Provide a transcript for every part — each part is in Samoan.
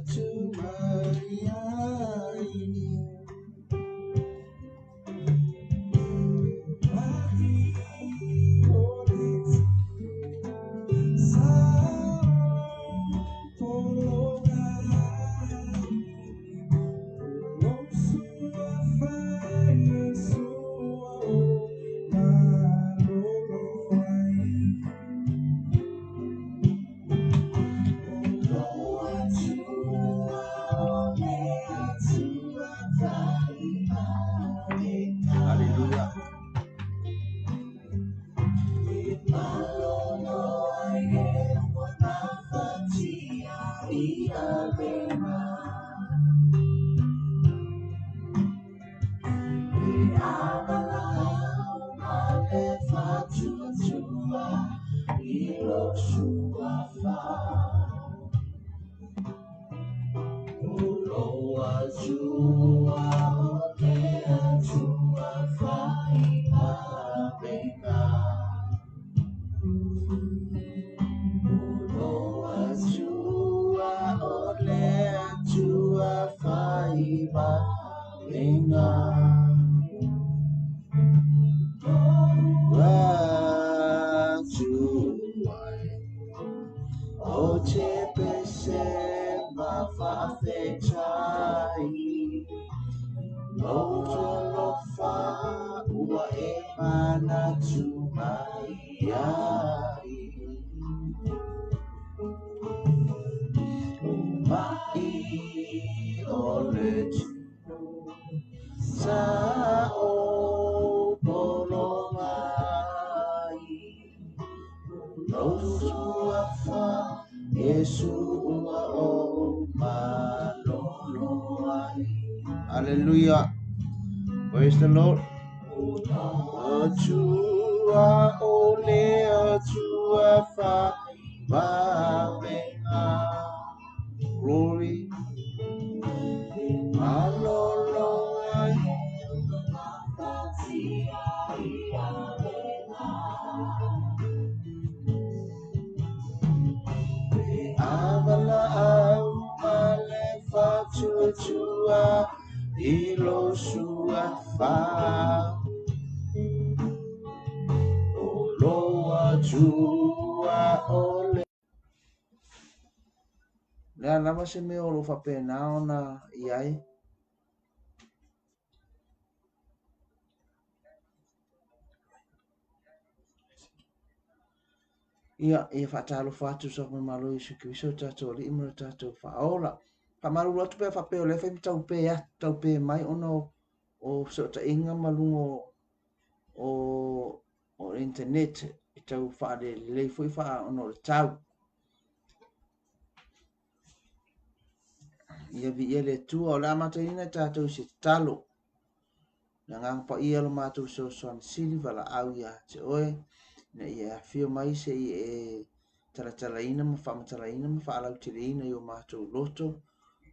manatu mai ai. Hallelujah. O te pese ma whawhetai, Lou tolofa ua e manatu mai ai. O mai o le tino sa o pologai, Lou suafa Iesu ua o malolo ai. Hallelujah. Praise the Lord. Atua o le Atua wha-vavenga. Glory. Malolo ai. E avala au ma le whatuatua i lo suafa. O lo Atua o le. Le a lava se mea o lo faapena ona i ai. Ia, ia faatalofa atu sa mai malo Iesu Keriso o tatou Alii ma lo tatou Faaola. Faamalulu atu pe a faapea o lea fai ma taupe atu, taupe mai ona o fesootaiga ma luga o internet e tau faalelelei foi faa ona o le tau. Ia viia le Atua, o le a amataina e tatou i se tatalo. Le agaga paia lo matou fesoasoani sili valaau ia te oe, ina ia e afio mai se i e talatalaina ma faamatalaina ma faalauteleina i o matou loto,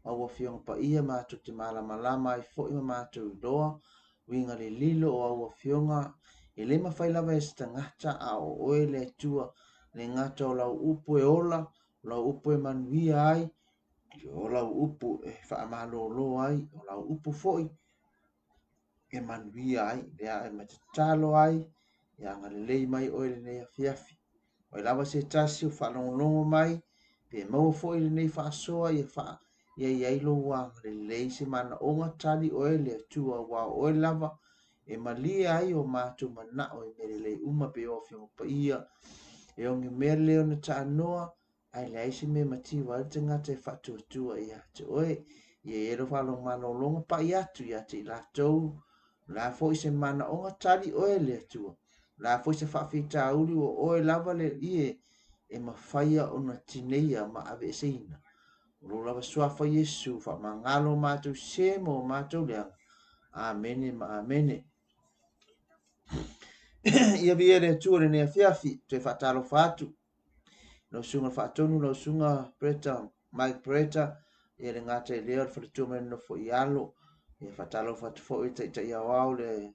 au afioga paia matou te malamalama ai foi ma matou iloa, uiga lililo o au afioga, e le mafai lava e se tagata a o oe le Atua, le gata o lau upu e ola, o lau upu e manuia ai, o lau upu e faamalolo ai, o lau upu foi e manuia ai, lea e matatalo ai, ia agalelei mai oe lenei afiafi. Oi lava se tasi o faalogologo mai, pe maua foi lenei faasoa, ia faa, ia iai lou agalelei se manaoga tali oe le Atua, aua o oe lava e malie ai o matou manao i mea lelei uma pe o afioga paia, e oge mea lelei ona taanoa, ae leai se mea e mativa ai le tagata e faatuatua ia te oe. Ia i ai lou faalogomalologa pai atu ia te i latou, o le a foi se manaoga tali oe le Atua. O le a foi se faafitauli ua oe lava le ie e mafaia ona tineia ma aveeseina. O lou lava suafa Iesu, faamagalo o matou se ma o matou leaga. Amene ma amene. Ia viia le Atua lenei afiafi, toe faatalofa atu. Lau susuga faatonu, lau susuga Bretta, Mike Bretta, ia le gata i lea o le faletua mai le nofo i alo. Ia faatalofa atu foi i taitai aoao le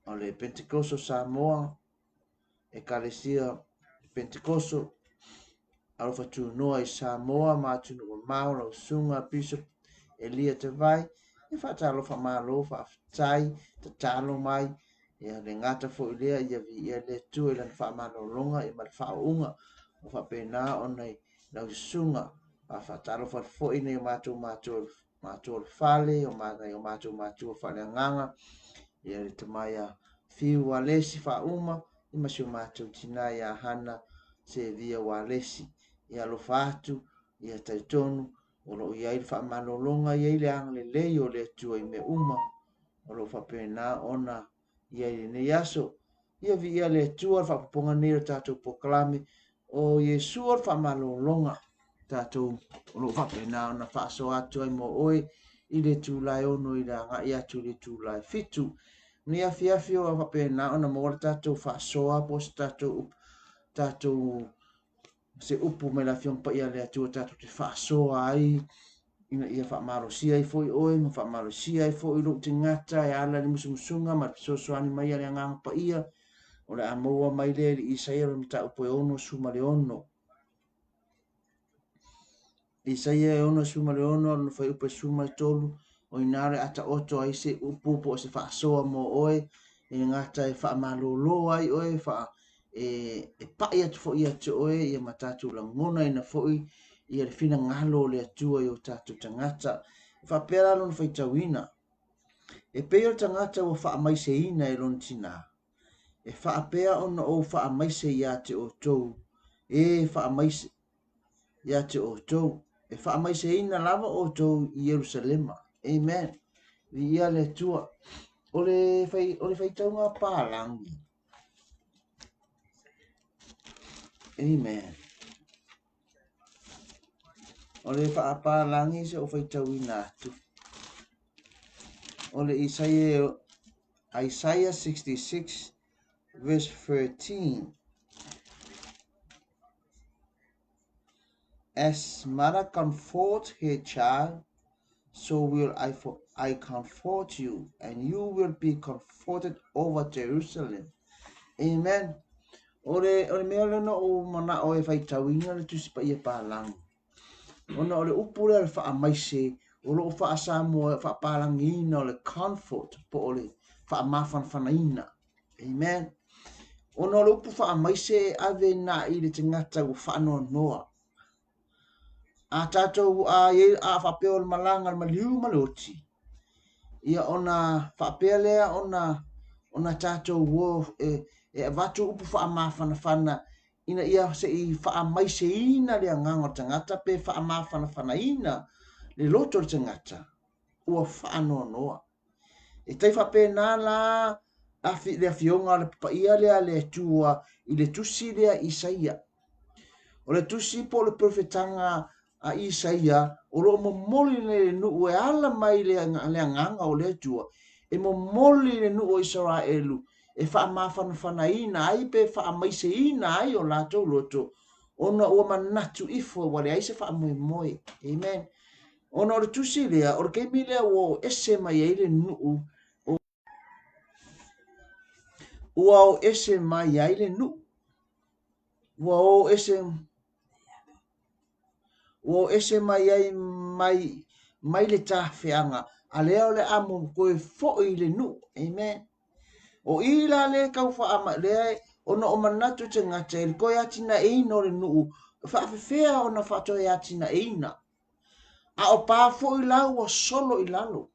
o le Pentekoso Samoa, Ekalesia Pentekoso, Alofa tunoa i Samoa ma atunuu mamao lau susuga Bishop Elia Tavai e faatalofa malo faafetai tatalo mai ia le gata foi lea ia viia le Atua i lana faamalologa ia ma le faaooga o faapena ona i lau susuga faatalofa atu foi nai o matou matua matua o le fale o nai o matou matua faaleagaga ia le tama ia Fiu Alesi Faauma ma si o matou tina ia Hana Sevia Walesi. Ia alofa atu, ia talitonu, o lo o i ai le faamalologa, i ai le agalelei o le Atua i mea uma o lo o faapena ona i ai i lenei aso. Ia viia le Atua le faaopoopoga nei o le tatou polokalame o Iesu o le faamalologa tatou o lo o faapena ona faasoa atu ai mo oe i le itula e 6 i le agai atu i le itula e 7. Nei afiafi o faapena ona maua le tatou faasoa po o se tatou tatou se upu mai le Afioga Paia a le Atua tatou te faasoa ai ina ia faamalosia ai foi oe ma faamalosia ai foi lou tagata e ala i le musumusuga ma le fesoasoani mai a le Agaga Paia o le a maua mai lea i le Isaia o le mataupu e 66. Isaia e 66 lona fuaiupu e 13, o ina le a taoto ai se upu po o se faasoa mo oe, e le gata e faamalolo ai oe, fa, e, e pai atu foi ia te oe, ia ma tatou lagonaina foi ia le finagalo o le Atua i o tatou tagata. E faapea la lona faitauina, e pei o le tagata ua faamaiseina e lona tinā, e faapea ona ou faamaise ia te outou, e faamaise ia te outou, e faamaiseina lava outou i Ierusalema. Amen. Viia le Atua. O le, fai, o le faitauga palangi. Amen. O le faapalagi se o faitauina atu. O le Isaia, Isaiah 66 verse 13. As mother comforts her child, so will I, for, I comfort you, and you will be comforted over Jerusalem. Amen. O le, o le mea lea na ou manao e faitauina le Tusi Paia Palangi. Ona o le upu lea o le faamaise, o lo o faa-Samoa faapalangiina o le comfort po o le faamafanafanaina. Amen. Ona o le upu faamaise e ave na i le tagata ua faanoanoa. A tatou a, a faapea o le malaga le maliu ma le oti, ia ona faapea lea ona ona tatou o e, e avatu upu faamafanafana ina ia se i faamaiseina le agaga o le tagata pe faamafanafanaina le loto o le tagata ua faanoanoa. E tai faapena la afi, le afioga o le papaia lea a le Atua i le tusi lea Isaia. O le tusi po o le perofetaga a Isaia o lo o momoli le nuu e ala mai le, le agaga o le Atua, e momoli le nuu o Isaraelu e faamafanafanaina ai pe faamaiseina ai o latou loto ona ua manatu ifo ua leai se faamoemoe. Amen. Ona o le tusi lea, o le taimi lea ua o ese mai ai le nuu, ua o ese mai ai le nuu, ua o ese, ua o ese mai ai mai, mai le tafeaga, a lea o le a mo toe foi i le nuu. Amen. O i la le tau whaama, lea ona o manatu tagata i le toe atinaeina o le nuu, faafefea ona faatoe atinaeina. A o pa foi la ua solo i lalo.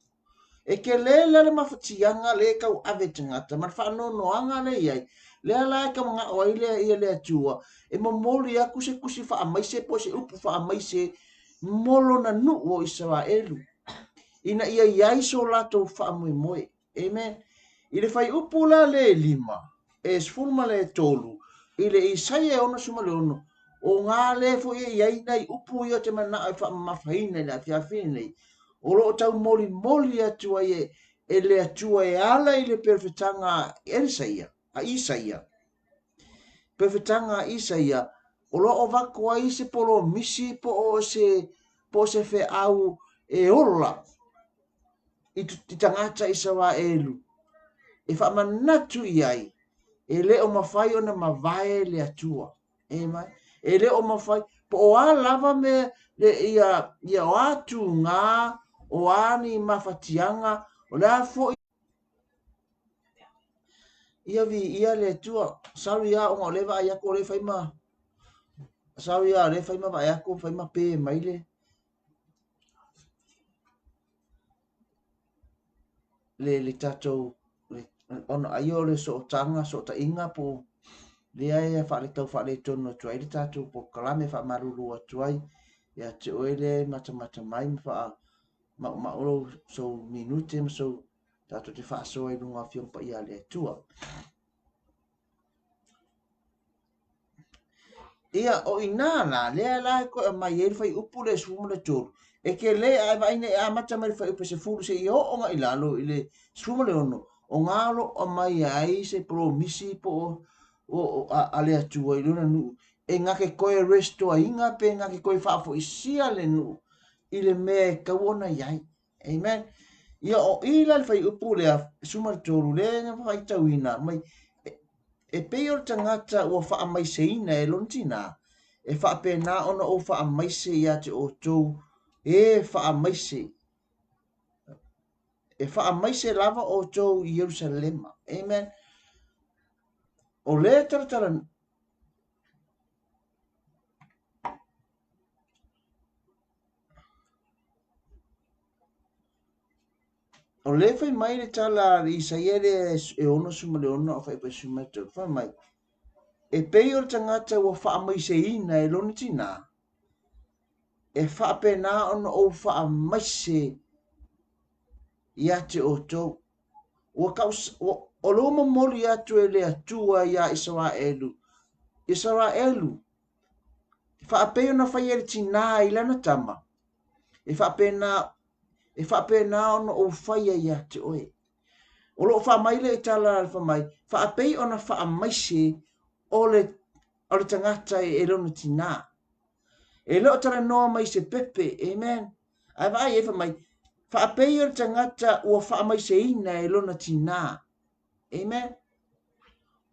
E tele la le mafatiaga le tau ave tagata ma le faanoanoaga le i ai. Lea la e tau manao ai le ia le Atua e momoli atu se tusi faamaise po o se upu faamaise mo lona nuu o Isaraelu ina ia i ai so latou faamoemoe. Amen. I le fuaiupu la le 5, e 13, i le Isaia e 66, o ngā le foi e i ai nai upu ia o te manao e faamamafaina i le afiafi nei, o lo o taumolimoli atu ai e, e le Atua e ala i le perofetaga a Elisaia, a Isaia. Perofetaga a Isaia, o lo o avatu ai se polomisi po o se, po o se feau e ola i, i tagata Isaraelu e faamanatu i ai e le o mafai ona mavae le Atua. E mai, e le o mafai, Po o a lava mea le ia ia o a tugā, o a ni mafatiaga, o le a foi Ia viia le Atua. Sorry a ona o lea e vaai atu o lea e fai ma Sorry a o lea e fai ma vaai atu fai ma pe mai le le le tatou le, ona ai o le sootaga, sootaiga po o lea e faaletau faaletonu atu ai le tatou polokalame e faamalulu atu ai ia te oe lea e matamata mai ma faamaumau lou sou minute ma sou tatou te faasoa i luga o Afioga Paia a le Atua. Ia, o i nā la, lea la e toe aumai ai le fuaiupu lea e 13, e te le a e vaai nei e amata mai le fuaiupu e 10 seia oo agai i lalo i le 16, o ngā o lo o aumai ai se polomisi po o, o, a, a le Atua i lona nuu, e na te toe restoaina pe na te toe faafoisia le nuu i le mea e tatau ona i ai. Amen. Ia o i la le fuaiupu lea, 13, lea na faitauina mai, e, e pei o le tagata ua faamaiseina e lona tinā, e faapena ona ou faamaise ia te outou, e faamaise, e faamaise lava outou i Ierusalema. Amen. O lea talatala O lea e fai mai le tala a Isaia lea e 66 o fuaiupu 13, fai mai, E pei o le tagata ua faamaiseina e lona tinā, e faapena ona ou faamaise ia te outou. Ua tau, ua, o lea ua momoli atu e le Atua iā Isaraelu, Isaraelu, faapei ona fai e le tinā i lana tama, e faapena, e faapena ona ou faia ia te oe. O lo o faamai le tala a le faamai, faapei ona faamaise o le, o le tagata e lona tinā. E le o talanoa mai se pepe, amen. Ae vaai e faamai, faapei o le tagata ua faamaiseina e lona tinā. Amen.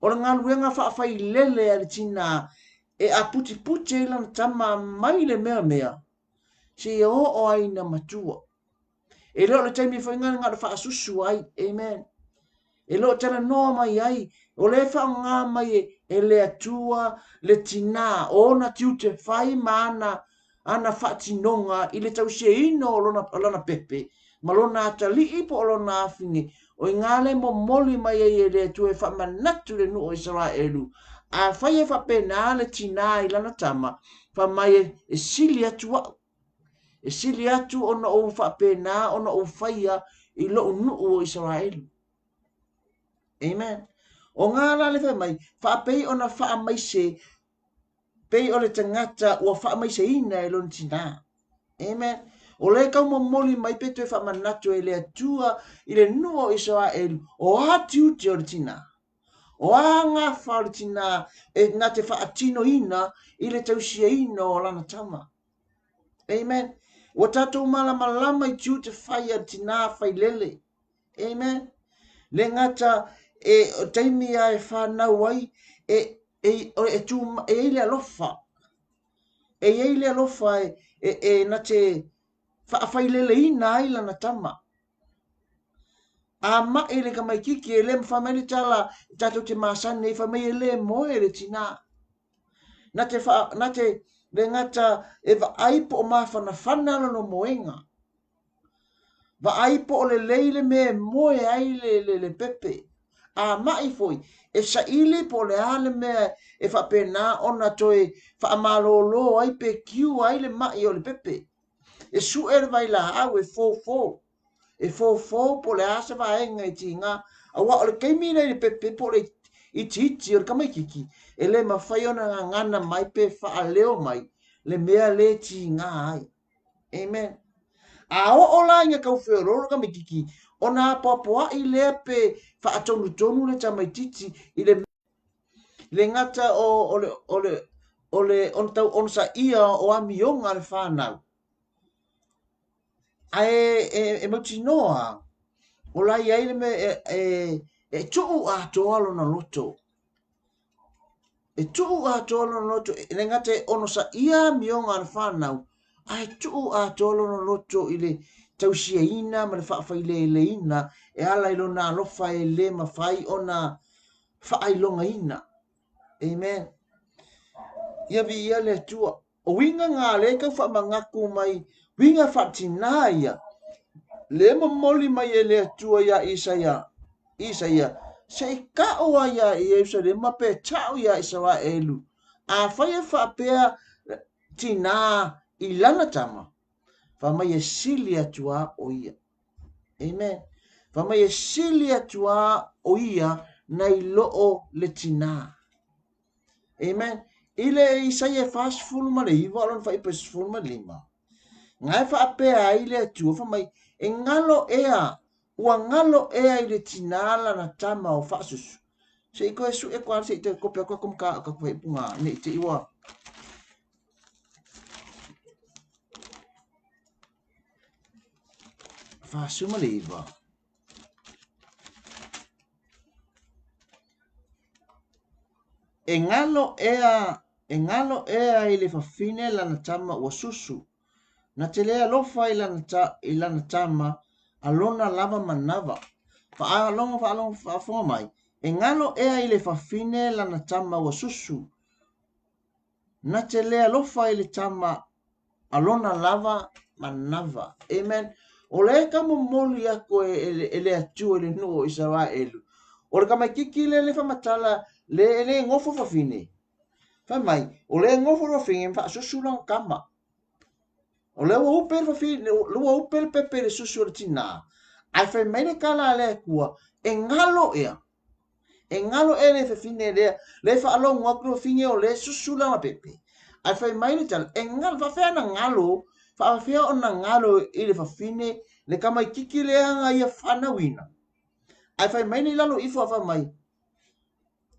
O le galuega faafailele a le tinā e aputiputi ai lana tama mai le mea mea seia oo ai ina matua. E le o le taimi foi na o le faasusu ai. Amen. E le o talanoa mai ai, o lea e faaaoga mai e, e le Atua le tinā o ona tiute fai ma ana ana faatinoga i le tausiaina o lona, o lana pepe, ma lona atalii po o lona afine, o i ngā le momoli mai ai e le Atua e faamanatu le nuu o Isaraelu. Afai e faapena le tinā i lana tama, fai mai e, e sili atu au. E sili atu ona ou faapena ona ou faia i lou nuu o Isaraelu. Amen. O ngā la le fai mai, faapei ona faamaise pei o le tagata ua faamaiseina e lona tinā. Amen. O lea e tau momoli mai pe toe faamanatu e le Atua i le nuu o Isaraelu, o a tiute o le tinā? O a gafa o le tinā e na te faatinoina i le tausiaina o lana tama? Amen. Ua tatou malamalama i tiute fai a le tinā failele. Amen. Le gata e o taimi a e whanau ai, e, e, e, tū, e i le alofa. E i ai le alofa e, e, e na te whaafaileleina ai lana tama. A mai le tamaititi e le mawhai mai le tala tatou te masani nei whai mai e le moe le tinā. Na te, wha, na te le ngata e vaai po o mafanafana lona moenga. Vaai po o lelei le mea e moe ai le, le, le pepe. A maʻi foi, e saili po o le a le mea e faapena ona toe faamalōlō ai pe kiu ai le maʻi o le pepe. E suʻe le vailaau e fofo, e fofo po o le a se vaega e tiga, aua o le taimi lea i le pepe po o le itiiti o le tamaititi, e le mafai ona gagana mai pe faaleo mai le mea le tiga ai. Amen. A oo la ina tau feoloolo tamaititi, ona apoapoai lea pe faatonutonu le tamaititi i le le gata o, o le, o le, o le ona tau onosaia o amioga a le whanau. Ae e, e mautinoa, o la i ai le mea e, e, e tuu atoa lona loto. E tuu atoa lona loto, e le gata e onosaia amioga a le fanau, ae tuu atoa lona loto i le tausiaina ma le faafaileleina e ala i lona alofa e le mafai ona faailogaina. Amen. Ia viia le Atua. O uiga ngā le tau faamanatu mai, uiga faatinā ia, le momoli mai e le Atua iā Isaia, Isaia, se i ta'u ai iā Ierusalema pe ta'u iā Isaraelu, afai e faapea tinā i lana tama, fai mai e sili atu a o ia. Amen. Fai mai e sili atu a o ia nai lo'o le tinā. Amen. I le Isaia 49 o lona fuaiupu e 15, nga e faapea ai le Atua, fai mai, e galo ea, ua galo ea i le tinā lana tama o faasusu. Se i koe suʻe koa se i toe kope aku aku ma ka fuaiupu ngā, ne i te i ua 49. E galo ea, e galo ea i le fafine lana tama ua susu, na te le alofa i lana, ta, i lana tama a lona lava manava. Faalogo, faalogo, faafofoga mai, e galo ea i le fafine lana tama ua susu, Na te le alofa i le tama a lona lava manava. Amen. O le ka momoli aku e, e, e le Atua i le nuu o Isaraelu. O le tamaititi le le whamatala le e le ngofo fafine. Fai mai, o le ngofo fafine whaasusu lana tama. O le ua upe le fafine, ua upe le pepe le susu o le tinā. Ae fai mai le tala a le Atua, e ngalo ea. E galo ea le fafine lea, le faalogo atu le fafine o le susu lana pepe. Ae fai mai le tala, e galo, faafefea ona galo, faafefea ona galo i le fafine le tamaititi lea na ia fanauina. Ae fai mai le i lalo ifo a fai mai,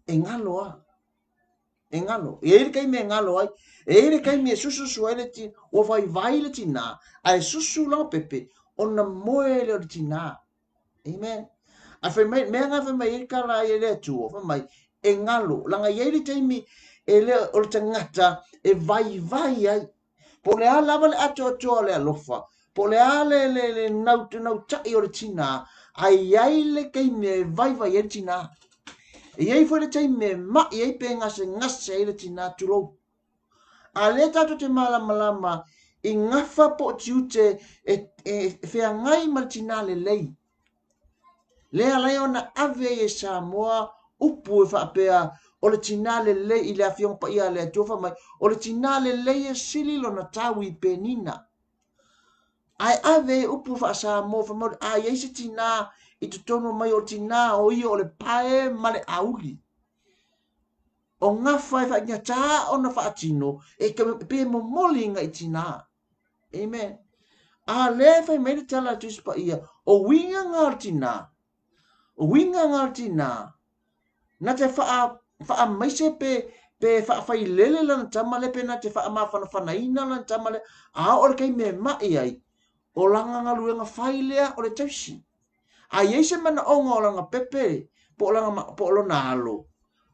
e galo a. E galo. E i ai le taimi e galo ai. E i ai le taimi e sususu ai le ti, ua vaivai le tinā, ae susu lana pepe, ona moe lea o le tinā. Amen. A fai mai, mea ngā fai mai e tala ai e le Atua, fai mai, e ngalo, langa i ai le taimi e le, o le tagata e vaivai ai. Po o le a lava le atoatoa o le alofa, po o le a le, le, le nau, nauta'i o le tinā, a i ai le taimi e vaivai ai le tinā. E i ai foi le taimi e ma'i ai pe gasegase ai le tinā, tulou. A lea tatou te malamalama i gafa po o tiute e, e feagai ma le tinā lelei. Lea alai ona ave ai e Samoa upu e faapea o le tinā lelei i le Afioga Paia a le Atua fai mai, o le tinā lelei e sili lona tau i Penina. Ae ave ai upu faa-Samoa fai mai, a i ai se tinā i totonu mai o le tinā o ia o le pae ma le auli. O gafa e whaingatā ona whaatino, e pe momoli nga i tinā. Amen. A lea e whai mai le tala a Tusi Paia, o winga ngā o tinā, o winga ngā o tinā, na te wha, whaamaise pe, pe whaawhailele lana tama le, pe na te whaamawhanawhanaina lana tama le, a o le kei me mai ai, o langa ngaluenga whai lea o le tausi. A i ai se manaʻoga o lana pepe po o lana, po o lona alo,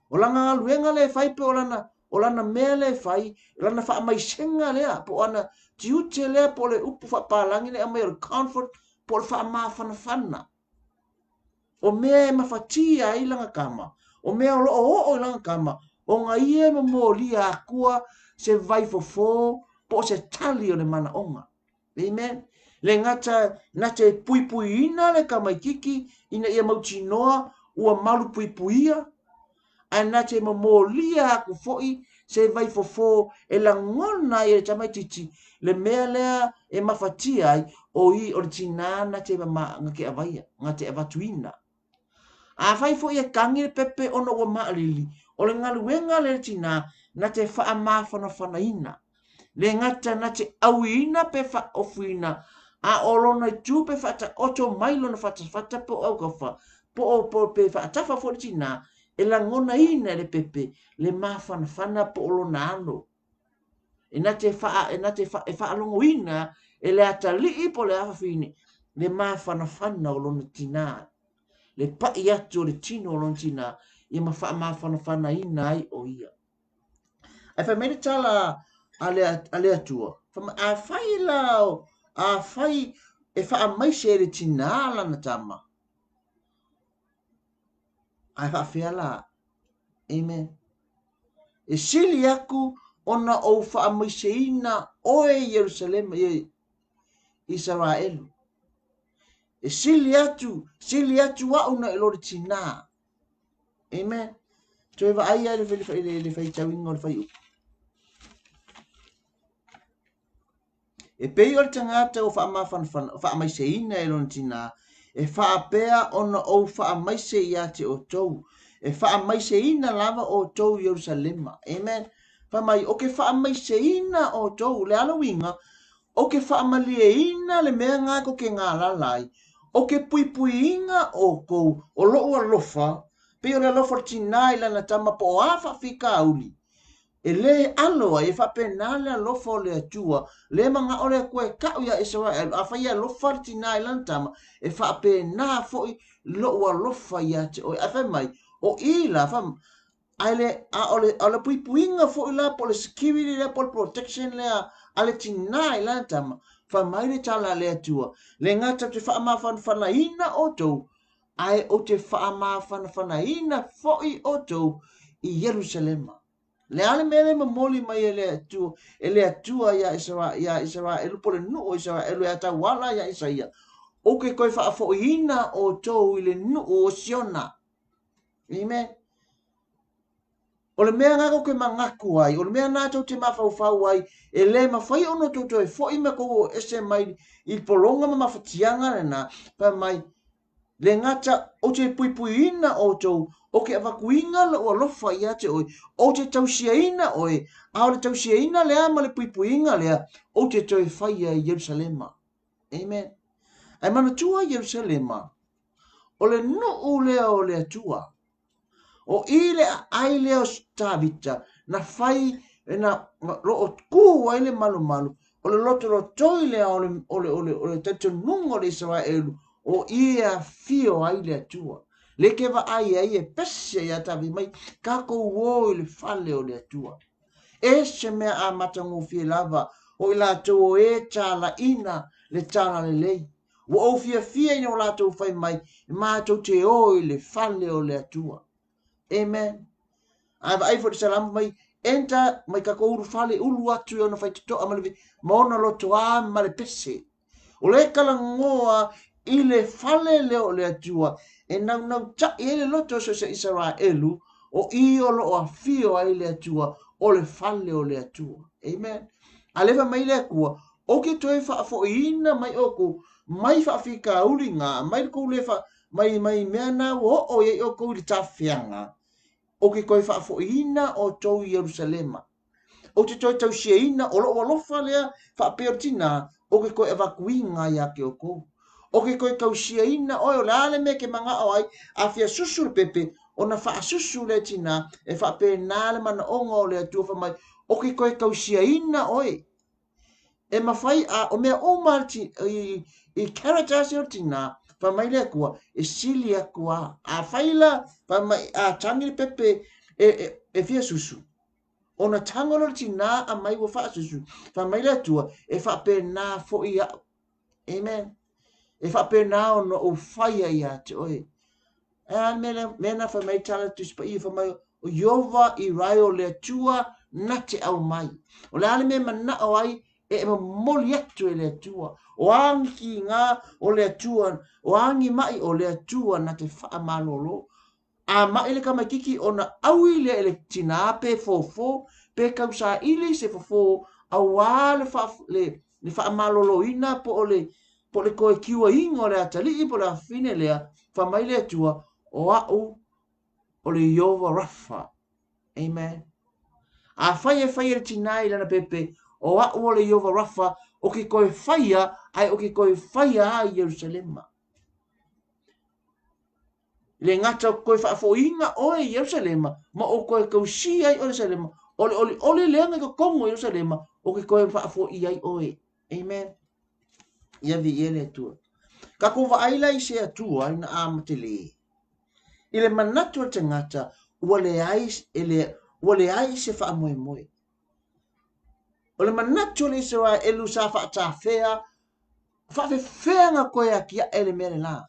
o lana galuega lea e fai po o lana, o lana mea lea e fai, lana faamaisega lea, po o ana tiute lea, po o le upu faapalagi lea e aumai o le comfort, po o le faamafanafana. O mea e mafatia ai lana tama, o mea o lo o oo i lana tama, ona ia e momolia akua se vaifofo po o se tali o le manaʻoga. Amen. Le gata na te puipuiina le tamaititi ina ia mautinoa ua malu puipuia, ae na te momolia aku foi se vaifofo e lagona ai e le tamaititi le mea lea e mafatia ai o i o le tinā na te mama na te avaia, na te avatuina. Afai foi e kagi le pepe ona ua maalili, o le galuega lea le tinā na te faamafanafanaina, le gata na te auiina pe faaofuina, a o lona itu pe faataoto mai lona fatafata po o aukafa, po o po pe faatafa foi le tinā, e lagonaina e le pepe le mafanafana po o lona alo. E na te wha, e na te wha, e faalogoina e le atalii po o le afafine le mafanafana o lona tinā, le paʻi atu o le tino o lona tinā, ia ma faamafanafanaina ai o ia. Ae fai mai le tala a le, a le Atua, fai mai, afai la, afai e faamaise e le tinā lana tama, ae faafea la? Amen. E sili aku ona ou faamaiseina oe Ierusalema, Isaraelu. E sili atu, sili atu au na i lo le tinā. Amen. Toe vaai ai le, le, le faitauina o le fuaiupu. E pei o le tagata ua faamafanafana, faamaiseina e lona tinā, e faapea ona ou faamaise ia te outou, e faamaiseina lava outou i Ierusalema. Amen. Fai mai, o ke faamaiseina outou, le a le uiga, o ke faamalieina le mea nga ko ke galala ai, o ke puipuiina outou, o lo'u alofa, pei o le alofa o le tinā i lana tama po o a faafitauli, E lē alo ai, e faapena le alofa o le Atua, lē mana'o le Atua e ka'u iā Isaraelu, afai e alofa le tinā i lana tama, e faapena fo'i lo'u alofa iā te oe. Ae fai mai, o i la, fai, ae le, a o le, a o le puipuiga fo'i la po o le security lea po o le protection lea a le tinā i lana tama, fai mai le tala a le Atua, le gata ou te faamafanafanaina outou, ae ou te faamafanafanaina fo'i outou i Ierusalema. Le a le mea lea e momoli mai e le Atua, e le Atua iā iā Isaraelu po o le nuu o Isaraelu e tauala iā Isaia, ou ke toe faafoʻiina outou i le nuu o Siona. Amen. O le mea lena tou te manatu ai, o le mea lena tou te mafaufau ai, e lē mafai ona outou toe foʻi ma tou o ese mai i pologa ma mafatiaga lena, fai mai, Le gata ou te puipuiina outou, o ke avatuina loʻu alofa ia te oe, ou te tausiaina oe, a o le tausiaina lea ma le puipuiga lea, ou te toe faia i Ierusalema. Amen. Ae manatua Ierusalema, o le nuu lea o le Atua. O i le aai lea o Tavita na fai na loo kū ai le malumalu, o le lotolotoi lea o le, o le, o le, o le talitonuga o le Isaraelu, o i e afio ai le Atua. Le ke vaai ai e pese iā Tavita mai, kākou ō i le fale o le Atua. E se mea amatagofie lava o i latou o e tālaina le talalelei. Ua ou fiafia ina ua latou fai mai, matou te o i le fale o le Atua. Amen. Ae vaai foi le Salamo mai, enter mai tatou ulufale, ulu atu i ona faitotoa ma le, ma ona lotoa ma le pese. O le talanoa i le fale lea o le Atua, e naunautai ai le loto o so o se Isaraelu, o i o lo o afio ai le Atua, o le fale o le Atua. Amen. A lea fai mai le Atua, Ou te toe faafoʻiina mai ʻoukou mai faafitauli na, mai le kou le fa, mai, mai mea na ua oo i ai ʻoukou i le tafeaga, ou te toe faafoʻiina ʻoutou i Ierusalema. Ou te toe tausiaina, o loʻu alofa lea faapea o le tinā, ou te toe avatuina iā te ʻoukou. Ou te toe tausiaina ʻoe, o le a le mea e te manaʻo ai, a fia susu le pepe, ona faasusu lea tinā, e faapena le manaʻoga o le Atua fai mai, ou te toe tausiaina ʻoe. E mafai a o mea uma i, i characters o le tinā, fai mai le Atua, e sili atu a. Afai la, fai mai, a tagi le pepe e, e, e fia susu, ona tago lea o le tinā a mai ua faasusu, fai mai le Atua, e faapena foʻi aʻu. Amen. E faapena ona ou faia ia te oe. E a le mea lea, mea na fai mai tala Tusi Paia, fai mai, o Ieova i rae o le Atua na te aumai. O le a le mea e manao ai e momoli atu e le Atua. O a ni kiga o le Atua, o a ni maʻi o le Atua na te faamalolo. A maʻi le tamaititi ona ʻaui lea e le tinā pe fofo, pe tausaili se fofo auā le, fa, le, le faamaloloina po o le, po o le toe kiuaina o le atalii po o le afafine lea, fai mai le Atua, o aʻu o le Ieova Rafa. Amen. Afai e faia le tinā i lana pepe, o aʻu o le Ieova Rafa, o ke toe faia, ae o ke toe faia a i Ierusalema. Le gata o toe faafoʻiina ʻoe i Ierusalema, ma o toe tausia ai ʻoe i Ierusalema, o le ʻoliʻoli lea na i totonu o Ierusalema, o ke toe faafoʻi ai ʻoe. Amen. Ia viia le Atua. Tatou vaai la i se Atua ina a matele. I le manatu o le tagata, ua leai, e le, ua leai se faamoemoe. O le manatu o le Isaraelu sa faatafea, faafefea na koe atiae le mea lena.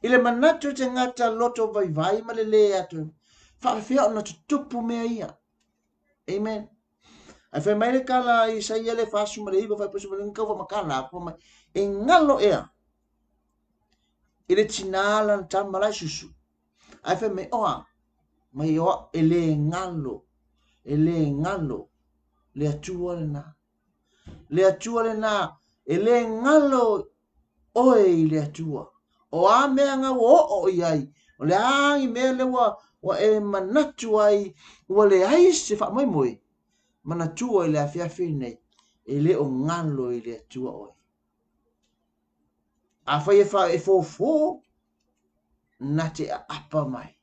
I le manatu o tagata loto vaivai ma le lē atu, faafefea ona tutupu mea ia. Amen. Ae fai mai le tala a Isaia le 49 faaipu tau faamatala atu fai mai, e galo ea i le tinā lana tama la e susu. Ae fai mai, oa, mai oa, e le galo, e le galo le Atua lena. Le Atua lena, e le galo oe i le Atua. O a mea nga ua oo i ai, o le a ni mea le ua, ua e manatu ai, ua leai se faamoemoe, manatua i le afiafi nei, e le o galo i le Atua oe. Afai e, fa, e fofo, na te aapa mai,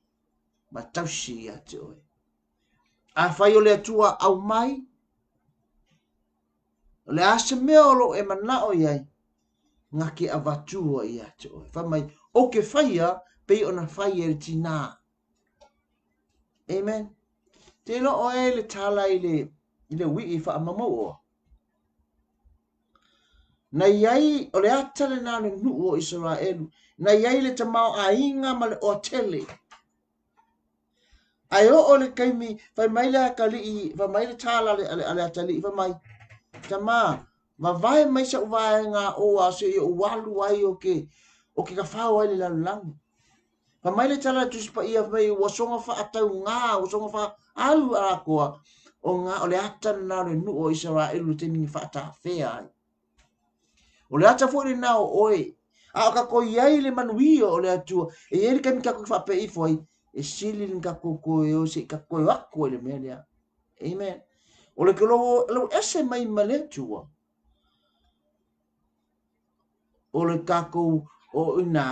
ma tausi ia te oe. Afai o le Atua aumai, o le a se mea o loo e manao i ai, na te avatua ia te oe. Fai mai, o ke whaia, pei ona fai e le tinā. Amen. Te iloa oe le tala i le, i le wii whaamamau oa. Na i ai, o le ata lena o le nuu o Isaraelu, na i ai le tamaoaiga ma le oatele. Ae oo le taimi, fai mai le atalii, fai mai le tala a le, a le atalii, fai mai, Tamā, vavae mai sa'u vaega oa seia ou alu ai o ke, o ke tafao ai le lalolagi. Fai mai le tala a le Tusi Paia, fai mai, ua soga faataugā, ua soga faaalu atoa, o ngā, o le ata lena o le nuu o Isaraelu i le taimi na faatafea ai. O le ata foi lena o oe, a o tatou i ai i le manuia o le Atua, e i ai le taimi tatou te faapea ifo ai, e sili le tatou toe o se i tatou toe atu ai i le mea lea. Amen. O le lou ese mai ma le Atua, o le tatou o inā,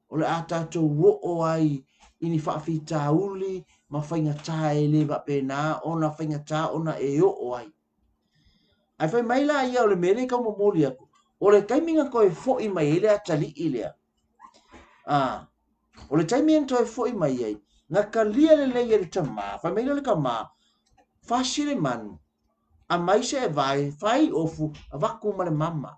o le a tatou oo ai i ni faafitauli ma faigata e le faapena ona faigata ona e oo ai. Ae fai mai la ia o le mea lea e tau momoli atu, o le taimi na toe foi mai ai le atalii lea, a, o le taimi na toe foi mai ai, na talia lelei e le tamā, fai mai lea o le tamā, fasi le manu, aumai se evae, fai ofu, avatu ma le mama.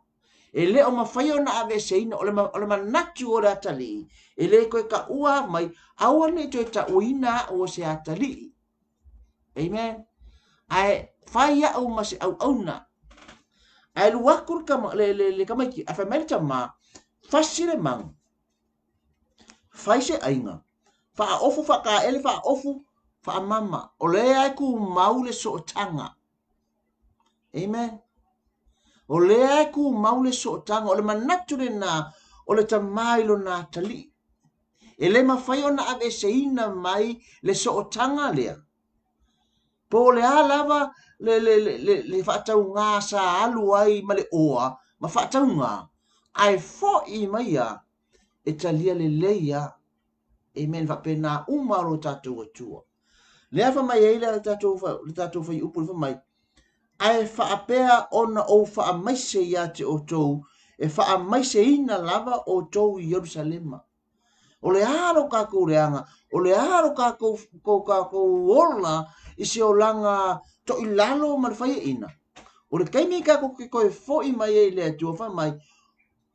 E le o mafai ona aveeseina, o le, o le manatu o le atalii, e le toe taua mai, aua ne i toe tauina a'u o se atalii. Amen. Ae fai a'u ma se auauna. Ae alu atu le, tama, le, le, le tamaiti, ae fai mai le tamā, fasi le manu, fai se aiga, faaofu faataele, faaofu faamama. O lea e tumau le sootaga. Amen. O lea e tumau le sootaga. O le manatu lena o le tamā i lona atalii. E le mafai ona aveeseina mai le sootaga lea. Po o le a lava le, le, le, le, le faataugā sa alu ai ma le oa ma faataugā, ae fo'i mai ia e talia lelei a. Amen. Faapena uma lo tatou Atua. Lea fai mai ai le tatou, le tatou fuaiupu le fai mai, ae faapea ona ou faamaise ia te outou, e faamaiseina lava outou i Ierusalema. O le a lo tatou leaga, o le a lo tatou, ko tatou ola i se olaga toilalo ma le faiaina. O le taimi tatou te toe foi mai ai i le Atua, fai mai,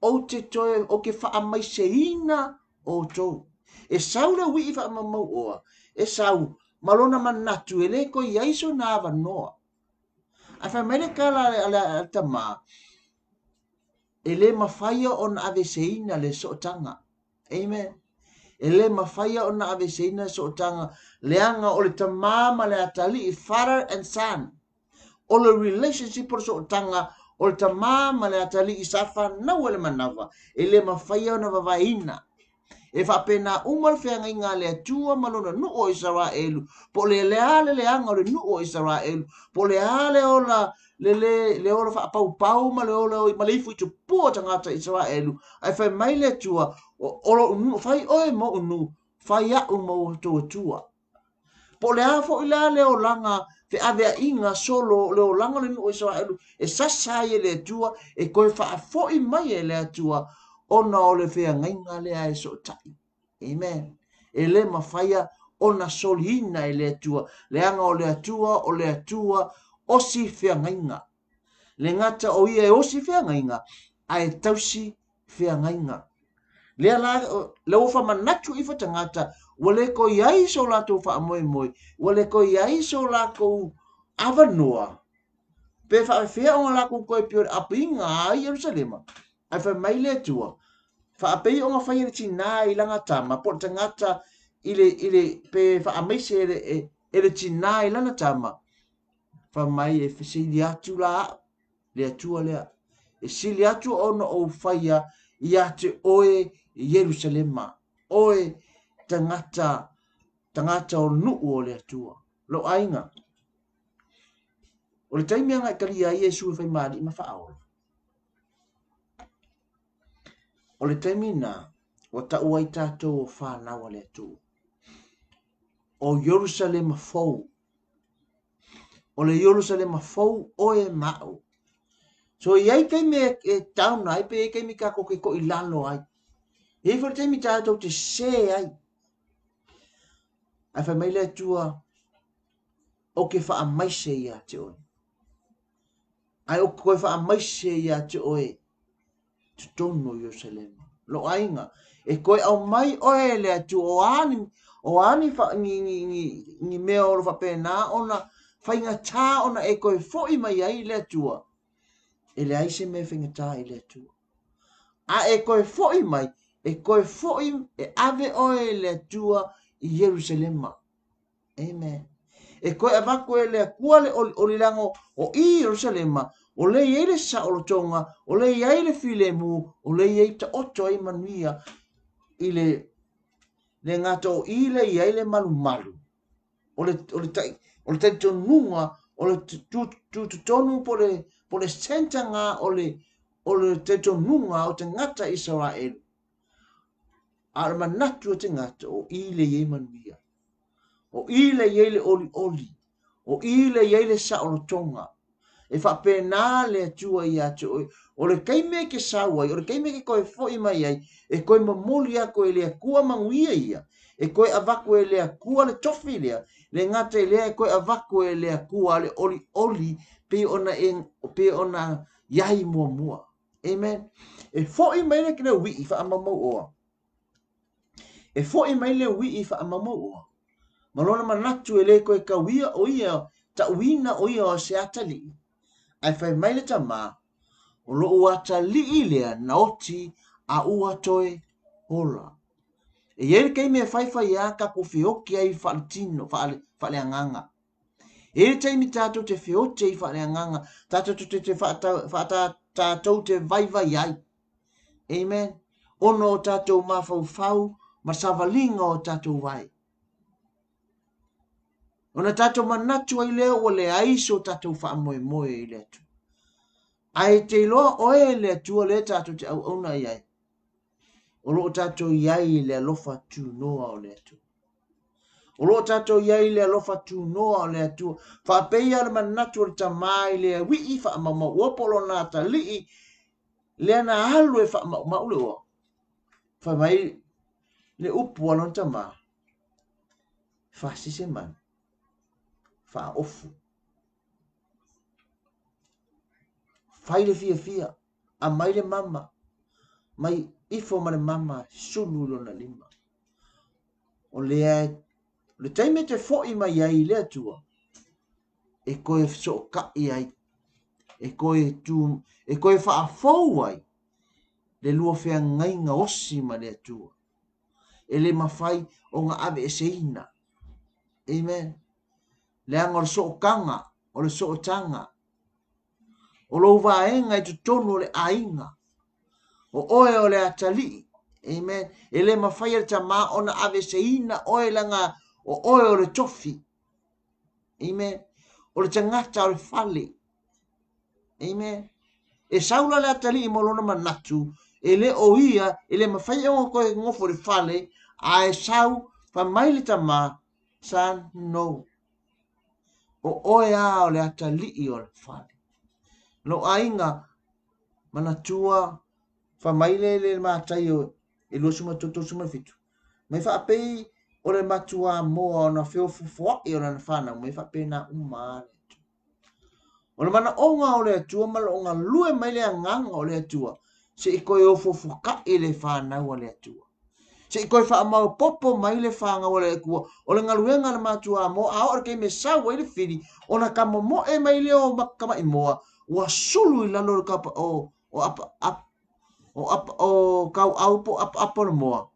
ou te toe, ou te faamaiseina outou. E sau le uii faamaumau oa, e sau ma lona manatu e le toe i ai sona avanoa. Ae fai mai le tala a le tamā, e le mafaia ona aveeseina le sootaga. Amen. E le mafaia ona aveeseina le sootaga, leaga o le tamā ma le atalii, father and son. O le relationship o le sootaga o le tamā ma le atalii sa fanau e le manava, e le mafaia ona vavaeina. E faapena uma le feagaiga a le Atua ma lona nuu o Isaraelu, po o le a le leaga o le nuu o Isaraelu, po o le a le ola le, le, le ola faapaupau ma le ola ma le ifu i tupua o tagata Isaraelu, ae fai mai le Atua, o, o lou nuu, fai oe mo'u nuu, fai a'u ma outou Atua. Po o le a foi la le olaga feaveaiga solo o le olaga o le nuu o Isaraelu e sasa ai e le Atua, e toe faafoi mai e le Atua ona o le feagaiga lea e sootai. Amen. E le mafaia ona soliina e le Atua, leaga o le Atua o le Atua osi feagaiga. Le gata o ia e osi feagaiga, ae tausi feagaiga. Lea la, lea ua faamanatu ifo tagata, ua le toe i ai so latou faamoemoe, ua le toe i ai so latou avanoa, pe faapefea ona latou toe pei o le apiga ai Ierusalema. Ae fai mai le Atua, faapei ona faia le tinā i lana tama, po o le tagata i le, i le, pe faamaise e le, e, e le tinā i lana tama, fai mai e fesili atu la au, le Atua lea, e sili atu ona ou faia ia te oe Ierusalema, oe tagata, tagata o nuu o le Atua. Lou aiga, o le taimi a na talia ai Iesu e fai ma alii ma faaola, o le taimi na, ua tau ai tatou o fanau a le Atua. O Ierusalema fou, O le Ierusalema fou oe ma au. So i ai taimi e, e down ai, pe i ai taimi tātou te toi lalo ai. I ai foi le taimi tātou te sē ai. Ae fai mai le Atua, o ke whaamaise ia te oe. Ae o koe whaamaise ia te oe totonu o Ierusalema. Lou aiga, e toe aumai oe e le Atua, o a ni, o a ni, fa, ni, ni, ni, ni mea o lo faapena ona faigata ona e toe foi mai ai i le Atua, e leai se mea e faigata i le Atua. A e toe foi mai, e toe foi, e ave oe e le Atua i Ierusalema. Amen. E toe avatu e le Atua le olioli leaga o i Ierusalema, o lea i ai le saolotoga, o lea i ai le filemu, o lea i ai taoto ai manuia i le le gata o i lea i ai le malumalu. O le, o le, tai, o le talitonuga, o le tutotonu po le, po le center ngā o le, o le talitonuga o tagata Isaraelu. A o le manatu o tagata o i lea i ai manuia. O i lea i ai le olioli, o i lea i ai le saolotoga. E faapena le Atua ia te oe. O le taimi e ke sau ai, o le taimi e ke toe foi mai ai, e toe momoli aku e le Atua manuia ia. E toe avatu e le Atua le tofi lea, le gata i lea e toe avatu e le Atua le olioli pei ona e, pei ona i ai muamua. Amen. E foi mai le le uii faamaumauoa. E foi mai le uii faamaumauoa. Ma lona manatu e le toe tauia o ia, tauina o ia o se atalii. Ae fai mai le tama, o lou atalii lea na oti a ua toe ola. E i ai le taimi e faifai a tatou feoti ai faaletino, faale, faaleagaga. E i ai le taimi tatou te feoti ai faaleagaga, tatou te, te, te faata, tatou te vaivai ai. Amen. Ona o tatou mafaufau ma savaliga o tatou vae. Ona tatou manatu ai lea ua leai so tatou faamoemoe i le Atua. Ae te iloa oe le Atua lea tatou te auauna i ai. O lo o tatou i ai i le alofa tunoa o le Atua. O lo o tatou i ai i le alofa tunoa o le Atua. Faapeia le manatu o le tamā i le uii faamaumau po o lona atalii lea na alu e faamaumau le oa. Fai mai le upu a lona tamā, fasise manu, faaofu. Fai le fiafia, aumai le mama, mai ifo ma le mama sulu i lona lima. O lea, o le taimi e te foi mai ai i le Atua, e toe fesootai ai, e toe tū, e toe faafou ai le lua feagaiga osi ma le Atua. E le mafai ona aveeseina. Amen. Leaga o le sootaga, o le sootaga, o lou vaega i totonu o le aiga. O oe o le atalii. Amen. E le mafai e le tamā ona aveeseina oe leaga o oe o le tofi. Amen. O le tagata o le fale. Amen. E sau la le atalii ma lona manatu, e le o ia, e le mafai ona toe nofo i le fale, a e sau, fai mai le tamā, son, no. O oe a o le atalii o le fale. Lou aiga, manatua, fai mai le, le Mataio e 23, 37, Mai faapei o le matuā moa ona feofofoaʻi o lana fanau mai faapena uma lava le Atua. O le manaoga o le Atua ma loo galue mai le agaga o le Atua se i toe ofofokaʻi le fanau a le Atua. Se i toe faamaopopo mai le fanau a le Atua o le galuega a le matuamoa a oo i le taimi e sau ai le fili ona tamomoe mai lea o tamaimoa ua sulu i lalo o le tapa o o apa ap o apa o tauau po o apaapa o le moa.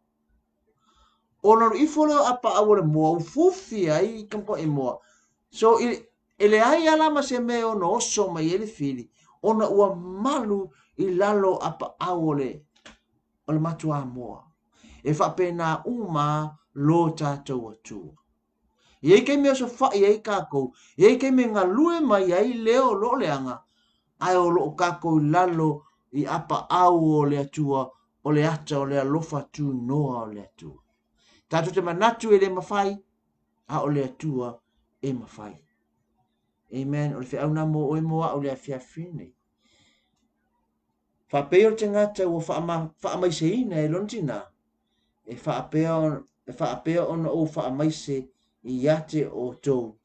Ona alu ifo lea o apaau o le moa ua fufi ai tamaimoa. So i E leai a la ma se mea e ono oso mai ai le fili, ona ua malu i lalo o apaau o le, o le matuamoa. E faapena uma lo tatou Atua. E i ai taimi e osofai ai tatou, e i ai taimi e galue mai ai lea o loo leaga, ae o loo tatou i lalo i apaau o le Atua, o le ata o le alofa tunoa o le Atua. Tatou te manatu e le mafai, a o le Atua e mafai. Amen. O le feau na mo oe mo a'u le afiafi nei. Faapei o le tagata ua faamaiseina e lona tinā, e faapea, e faapea ona ou faamaise ia te outou.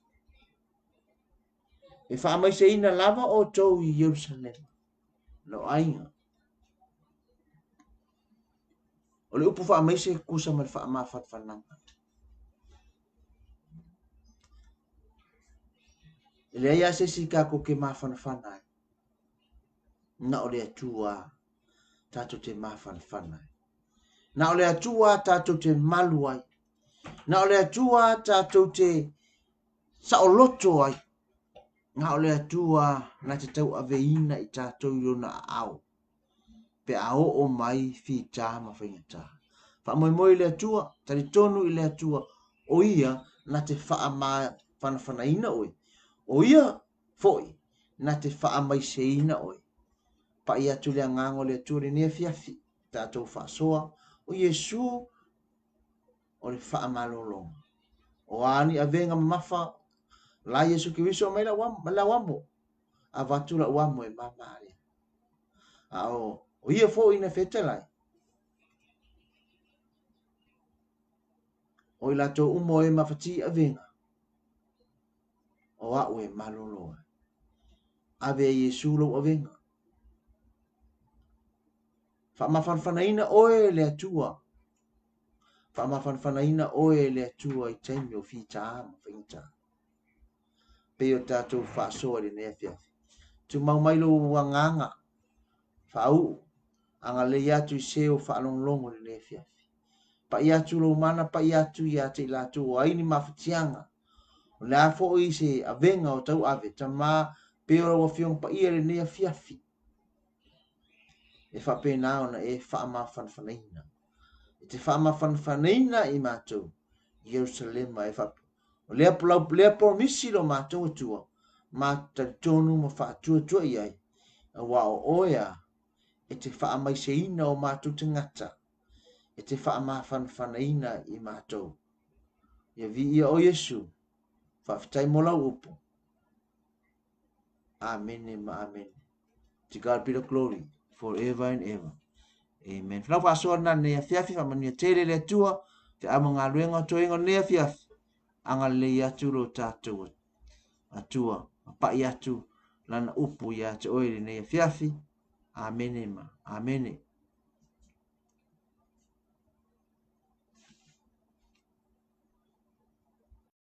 E faamaiseina lava outou i Ierusalema, lou aiga. O le upu faamaise e tusa ma le faamafanafanaga. E leai lava se isi tatou te mafanafana ai. Na o le Atua tatou te mafanafana ai. Na o le Atua tatou te malu ai. Na o le Atua tatou te saoloto ai. Na o le Atua na te tauaveina i tatou i lona aao. Pe a oo mai fita ma faigata. Faamoemoe i le Atua, talitonu i le Atua, o Ia na te faamafanafanaina oe, o Ia foi na te faamaiseina oe. Pai atu le agaga o le Atua i lenei afiafi, tatou faasoa, o Iesu o le faamalologa. O a ni avega mamafa, la Iesu Keriso aumai lau amo, lau amo, avatu lau amo e mama lea. A o, o ia foi na fetalai, o i latou uma o e mafati avega, o a'u e malolo ai. Ave e Iesu lou avega. Faamafanafanaina oe e le Atua. Faamafanafanaina oe e le Atua i taimi o fitā ma faigata. Pei o tatou faasoa i lenei afiafi. Tumau mai lou agaga faauu, agalelei atu i se o faalogologo i lenei afiafi. Pai atu lou mana, pai atu ia te i latou o ai ni mafatiaga. O le a foi se avega o tauave, Tama, pei o lau Afioga Paia i lenei afiafi. E faapena ona e faamafanafanaina. E te faamafanafanaina i matou i Ierusalema. E fa... O lea, lau, lea promisi lo matou Atua, ma talitonu ma faatuatua i ai, aua o oe a, e te faamaiseina o matou tagata, e te faamafanafanaina i matou. Ia viia o Iesu, faafetai mo lau upu. Amene ma amene. To God be the glory forever and ever. Amen. Whanau whaasoa nā nei afiafi, whaamanuia tele le Atua, te ama galuega o toega o nei afiafi, agalelei atu lo tātou Atua, mapai atu lana upu ia te oe i lenei afiafi. Amene ma amene.